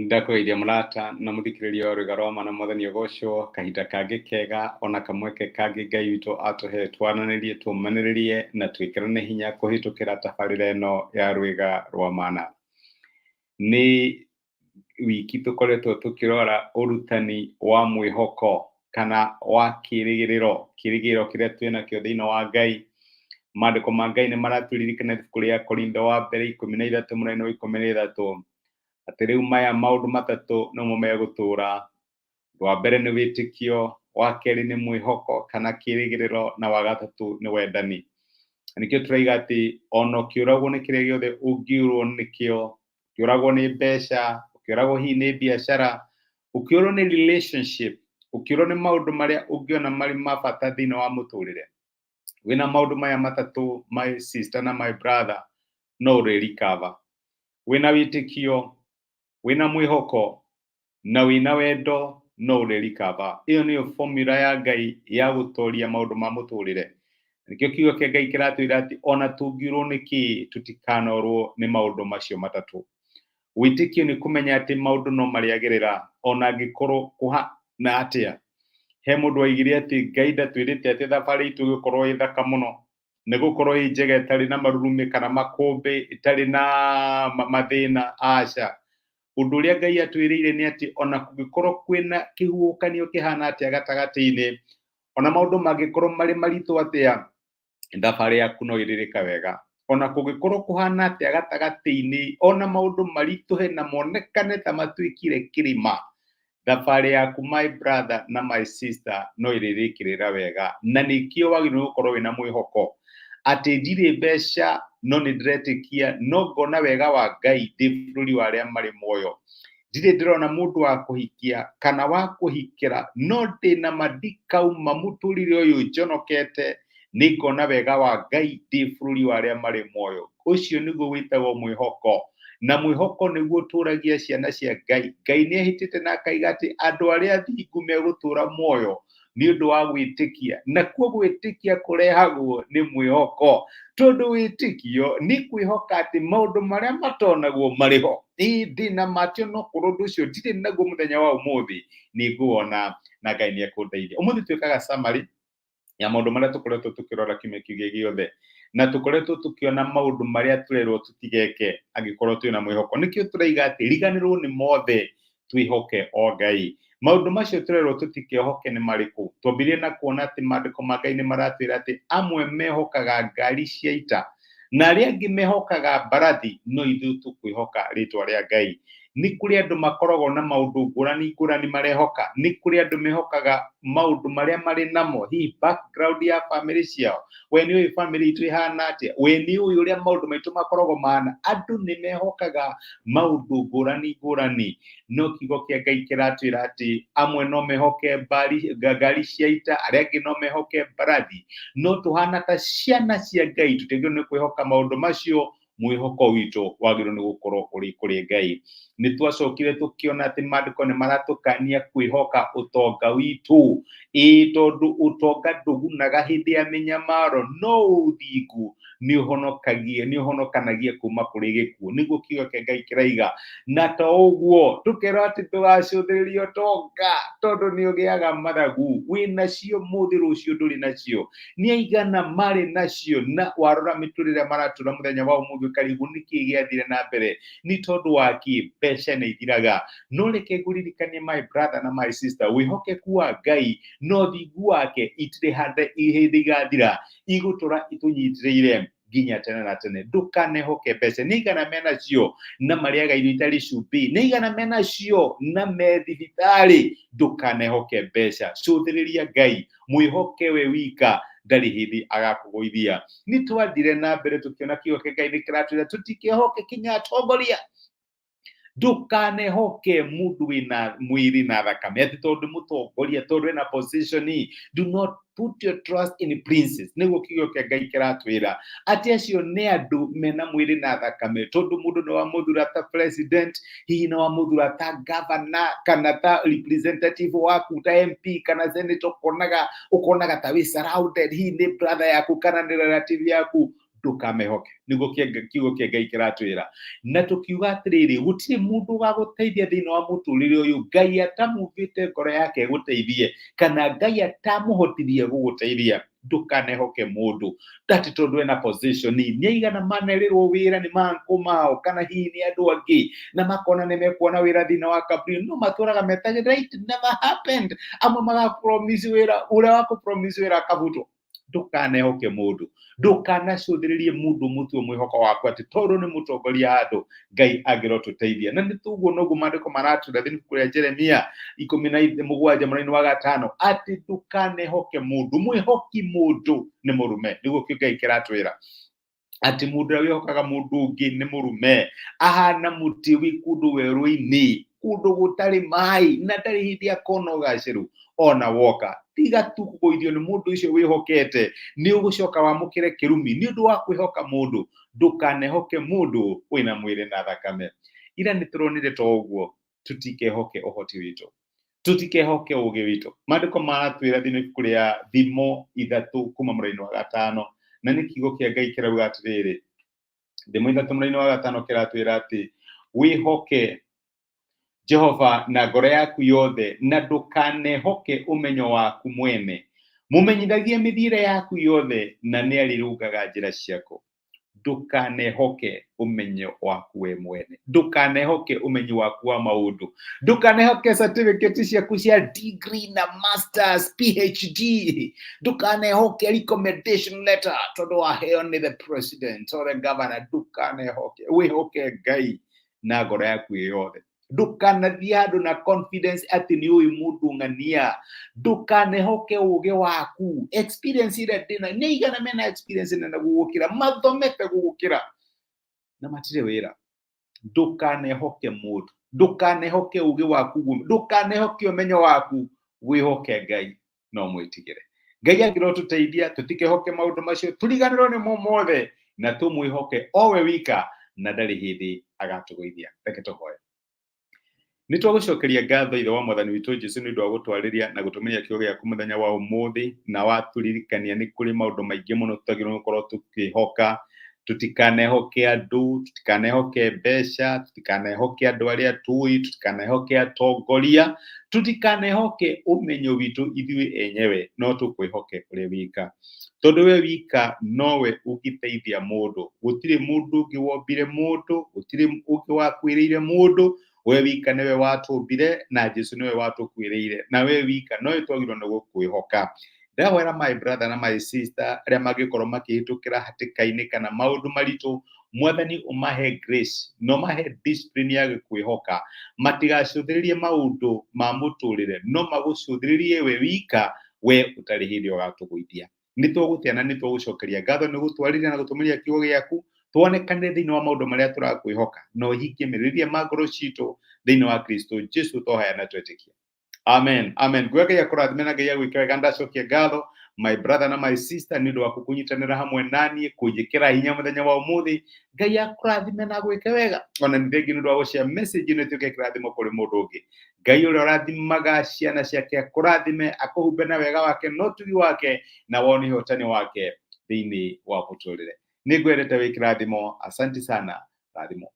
Ndakũgeithia mũrata na mũthikĩrĩria wa rwĩga rwa mana mwathani ũgocwo kahinda kangĩ kega ona kamweke kangĩ Ngai witũ atũhe twananĩrie tũmanĩrĩrie na twĩkĩrane hinya kũhĩtũkĩra tabarĩra ĩno ya rwĩga rwa mana. Nĩ wiki tũkoretwo tũkĩrora ũrutani wa mwĩhoko kana wa kĩrĩgĩrĩro, kĩrĩgĩrĩro kĩrĩa twĩnakĩo thĩinĩ wa Ngai. Maandĩko ma Ngai nĩ maratũririkana ibuku rĩa Korintho wa mbere 13 mũraini wa 13 atĩ rĩu maya maũndũ matatũ nĩmo megũtũũra. Ũndũ wa mbere nĩ wĩtĩkio, wa kerĩ nĩ mwĩhoko kana kĩrĩgĩrĩro na wa gatatũ nĩ wendani. Na nĩkĩo tũraiga atĩ ona ũkĩũragwo nĩ kĩrĩa gĩothe ũngĩũrwo nĩkĩo, ũkĩũragwo nĩ mbeca, ũkĩũragwo hihi nĩ biacara, ũkĩũrwo nĩ relationship, ũkĩũrwo nĩ maũndũ marĩa ũngĩona marĩ ma bata thĩinĩ wa mũtũrĩre, wĩna maũndũ maya matatũ my sister na my brother, no ũrĩ recover. Wĩna wĩtĩkio, wĩna mwĩhoko na wĩna wendo no ũrĩ recover. Ĩyo nĩyo formula ya Ngai ya gũtoria maũndũ ma mũtũrĩre. Nĩkĩo kiugo kĩa Ngai kĩratwĩra atĩ ona tũngiũrwo nĩ kĩĩ tũtikanorwo nĩ maũndũ macio matatũ. Wĩtĩkio nĩ kũmenya atĩ maũndũ no marĩagĩrĩra ona angĩkorwo kũhana atĩa. He mũndũ waigire atĩ Ngai ndatwĩrĩte atĩ thabarĩ itũ ĩgũkorwo ĩ thaka mũno, nĩ gũkorwo ĩ njega ĩtarĩ na marurumĩ kana makũmbĩ, ĩtarĩ na mathĩna, aca. Ũndũ ũrĩa Ngai atwĩrĩire nĩ atĩ ona kũngĩkorwo kwĩna kĩhuhũkanio kĩhana atĩa gatagatĩ-inĩ, ona maũndũ mangĩkorwo marĩ maritũ atĩa, thabarĩ yaku no ĩrĩrĩka wega. Ona kũngĩkorwo kũhana atĩa gatagatĩ-inĩ, ona maũndũ maritũhe na monekane ta matuĩkire kĩrĩma, thabarĩ yaku my brother na my sister no ĩrĩrĩkĩrĩra wega. Na nĩkĩo wagĩrĩirwo gũkorwo wĩna mwĩhoko atĩ ndirĩ mbeca no nĩ ndĩretĩkia no ngona wega wa Ngai ndĩ bũrũri wa arĩa marĩ muoyo. Ndirĩ ndĩrona mũndũ wa kũhikia kana wa kũhikĩra no ndĩna ma ndikauma mũtũrĩre ũyũ njonokete, nĩ ngona wega wa Ngai ndĩ bũrũri wa arĩa marĩ muoyo. Ũcio nĩguo wĩtagwo mwĩhoko, na mwĩhoko nĩguo ũtũragia ciana cia Ngai. Ngai nĩ ehĩtĩte na akaiga atĩ andũ arĩa athingu megũtũra muoyo nĩ ũndũ wa gwĩtĩkia, nakuo gwĩtĩkia kũrehagwo nĩ mwĩhoko, tondũ wĩtĩkio nĩ kwĩhoka atĩ maũndũ marĩa matonagwo marĩ ho. Ĩĩ ndĩna ma atĩ onokorwo ũndũ ũcio ndirĩ naguo mũthenya wa ũmũthĩ, nĩ ngũwona na Ngai nĩ ekũndeithia. Ũmũthĩ twĩkaga summary ya maũndũ marĩa tũkoretwo tũkĩrora kiumia kĩu gĩothe, na tũkoretwo tũkĩona maũndũ marĩa tũrerwo tũtigeke angĩkorwo twĩna mwĩhoko. Nĩkĩo tũraiga atĩ riganĩrwo nĩ mothe, twĩhoke o Ngai. Maũndũ macio tũrerwo tũtikehoke nĩ marĩkũ? Twambirie na kuona atĩ maandĩko ma Ngai nĩ maratwĩra atĩ amwe mehokaga ngari cia ita na arĩa angĩ mehokaga mbarathi, no ithuĩ tũkwĩhoka rĩtwa rĩa Ngai. Nĩ kũrĩ andũ makoragwo na maũndũ ngũrani ngũrani marehoka. Nĩ kũrĩ andũ mehokaga maũndũ marĩa marĩ namo, hihi background ya bamĩrĩ ciao. We nĩ ũĩ bamĩrĩ itũ ĩhana atĩa? We nĩ ũĩ ũrĩa maũndũ maitũ makoragwo mahana? Andũ nĩ mehokaga maũndũ ngũrani ngũrani, no kiugo kĩa Ngai kĩratwĩra atĩ amwe no mehoke ngari cia ita, arĩa angĩ no mehoke mbarathi, no tũhana ta ciana cia Ngai tũtiagĩrĩirwo nĩ kwĩhoka maũndũ macio. Mwĩhoko witũ wagĩrĩirwo nĩ gũkorwo ũrĩ kũrĩ Ngai. Nĩ twacokire tũkĩona atĩ maandĩko nĩ maratũkania kwĩhoka ũtonga witũ, ĩĩ tondũ ũtonga ndũgunaga hĩndĩ ya mĩnyamaro, no ũthingu nĩ ũhonokagia, nĩ ũhonokanagia kuma kũrĩ gĩkuũ, nĩguo kiugo kĩa Ngai kĩraiga. Na to ũguo, tũkerwo atĩ ndũgacũthĩrĩrie ũtonga tondũ nĩ ũgĩaga mathagu, wĩnacio mũthĩ rũciũ ndũrĩ nacio. Nĩ aigana marĩ nacio, na warora mĩtũrĩre maratũra mũthenya wa ũmũthĩ ũkarigwo nĩkĩ gĩathire na mbere, nĩ tondũ wa kĩ? Mbeca nĩ ithiraga. No reke ngũririkanie my brother na my sister, wĩhokeku wa Ngai na ũthingu wake itirĩ hĩndĩ igathira, igũtũra itũnyitĩrĩire nginya tene na tene. Ndũkanehoke mbeca. Nĩ aigana menacio na marĩaga irio itarĩ cumbĩ? Nĩ aigana menacio na me thibitarĩ? Ndũkanehoke mbeca, cũthĩrĩria Ngai, mwĩhoke we wika, ndarĩ hĩndĩ agakũgũithia. Nĩ twathire na mbere tũkĩona kiugo kĩa Ngai nĩ kĩratwĩra tũtikehoke kinya atongoria. Ndũkanehoke mũndũ wĩna mwĩrĩ na thakame atĩ tondũ mũtongoria, tondũ ena position. Do not put your trust in princes. Nĩguo kiugo kĩa Ngai kĩratwĩra atĩ acio nĩ andũ mena mwĩrĩ na thakame. Tondũ mũndũ nĩ wamũthura ta president, hihi nĩ wamũthura ta governor kana ta representative waku, ta MP kana senator, ũkonaga ta wĩ surrounded hihi nĩ brother yaku kana nĩ relative yaku, ndũkamehoke. Nĩguo kiugo kĩa Ngai kĩratwĩra. Na tũkiuga atĩrĩrĩ, gũtirĩ mũndũ ũgagũteithia thĩinĩ wa mũtũrĩre ũyũ Ngai atamũmbĩte ngoro yake ĩgũteithie, kana Ngai atamũhotithie gũgũteithia. Ndũkanehoke mũndũ atĩ tondũ ena position. Nĩ aigana manerĩrwo wĩra nĩ mankũ mao kana hihi nĩ andũ angĩ, na makona nĩ mekuona wĩra thĩinĩ wa kambuni, no matũraga metagĩrĩra, it never happened. Amwe magapromise wĩra, ũrĩa wa kũpromise wĩra akabutwo. Ndũkanehoke mũndũ, ndũkanacũthĩrĩrie mũndũ mũtue mwĩhoko waku atĩ tondũ nĩ mũtongoria handũ. Ngai angĩrotũteithia. Na nĩ tũguo noguo maandĩko maratwĩra thĩinĩ ibuku rĩa Jeremia 17 mũraini wa 5, atĩ ndũkanehoke mũndũ, mwĩhoki mũndũ nĩ mũrume. Nĩguo kĩu Ngai kĩratwĩra, atĩ mũndũ ũrĩa wĩhokaga mũndũ ũngĩ nĩ mũrume, ahana mũtĩ wĩ kũndũ werũ-inĩ, kũndũ gũtarĩ maĩ, na ndarĩ hĩndĩ akona ũgacĩru ona woka. Tiga tu kũgũithio nĩ mũndũ ũcio wĩhokete, nĩ ũgũcoka wamũkĩre kĩrumi nĩ ũndũ wa kwĩhoka mũndũ. Ndũkanehoke mũndũ wĩna mwĩrĩ na thakame. Ira nĩ tũronire to ũguo, tũtikehoke ũhoti witũ, tũtikehoke ũgĩ witũ. Maandĩko maratwĩra thĩinĩ wa ibuku rĩa Thimo 3 kuma mũraini wa 5, na nĩ kiugo kĩa Ngai kĩrauga atĩrĩrĩ, Thimo 3 mũraini wa 5 kĩratwĩra atĩ wĩhoke Jehova na ngoro yaku yothe, na ndũkanehoke ũmenyo waku mwene. Mũmenyithagie mĩthiĩre yaku yothe, na nĩ arĩrũngaga njĩra ciaku. Ndũkanehoke ũmenyo waku we mwene, ndũkanehoke ũmenyo waku wa maũndũ, ndũkanehoke certificate ciaku cia degree na masters, PhD, ndũkanehoke recommendation letter tondũ waheo nĩ the president or the governor. Ndũkanehoke, wĩhoke Ngai na ngoro yaku yothe. Ndũkanathiĩ handũ na confidence atĩ nĩ ũĩ mũndũ ng'ania. Ndũkanehoke ũgĩ waku, experience ĩrĩa ndĩna. Nĩ aigana mena experience nene gũgũkĩra, mathomete gũgũkĩra, na matirĩ wĩra. Ndũkanehoke mũndũ, ndũkanehoke ũgĩ waku, ndũkanehoke ũmenyo waku, wĩhoke Ngai no mwĩtigĩre. Ngai angĩrotũteithia tũtikehoke maũndũ macio, tũriganĩrwo nĩmo mothe na tũmwĩhoke o we wika, na ndarĩ hĩndĩ agatũgũithia. Reke tũhoe. Nĩ twagũcokeria ngatho, Ithe wa Mwathani witũ Jesu, nĩ ũndũ wa gũtwarĩria na gũtũmĩria kiugo gĩaku mũthenya wa ũmũthĩ, na watũririkania nĩ kũrĩ maũndũ maingĩ mũno tũtagĩrĩirwo gũkorwo tũkĩhoka. Tũtikanehoke andũ, tũtikanehoke mbeca, tũtikanehoke andũ arĩa tũĩ, tũtikanehoke atongoria, tũtikanehoke ũmenyo witũ ithuĩ enyewe, no tũkwĩhoke ũrĩ wika, tondũ we wika nowe ũngĩteithia mũndũ. Gũtirĩ mũndũ ũngĩ wombire mũndũ, gũtirĩ ũngĩ wakuĩrĩire mũndũ. We wika nĩwe watũmbire, na Jesu nĩwe watũkuĩrĩire, na we wika nowe twagĩrĩirwo nĩ gũkwĩhoka. Ndahoera my brother na my sister arĩa mangĩkorwo makĩhĩtũkĩra hatĩka-inĩ kana maũndũ maritũ, Mwathani ũmahe grace na ũmahe discipline ya gũkwĩhoka, matigacũthĩrĩrie maũndũ ma mũtũrĩre, no magũcũthĩrĩrie we wika, we ũtarĩ hĩndĩ ũgatũgũithia. Nĩ tũgũtĩa na nĩ tũgũcokeria ngatho nĩ gũtwarĩria na gũtũmĩria kiugo gĩaku. Tuonekanire thĩinĩ wa maũndũ marĩa tũrakwĩhoka, na ũhingie mĩrĩrie ma ngoro citũ thĩinĩ wa Kristo Jesu twahoya na twetĩkia. Amen, amen. Nguga Ngai akũrathime na Ngai agwĩke wega. Ndacokia ngatho, my brother na my sister, nĩ ũndũ waku kũnyitanĩra hamwe naniĩ kũnjĩkĩra hinya mũthenya wa ũmũthĩ. Ngai akũrathime na agwĩke wega. Ona nĩ thengi nĩ ũndũ wa gũshare message ĩno ĩtuĩke kĩrathimo kũrĩ mũndũ ũngĩ. Ngai ũrĩa ũrathimaga ciana ciake akũrathime, akũhumbe na wega wake na ũtugi wake na wone ũhotani wake thĩinĩ wa mũtũrĩre. Nĩ ngwendete, wĩ kĩrathimo. Asante sana, rathimo.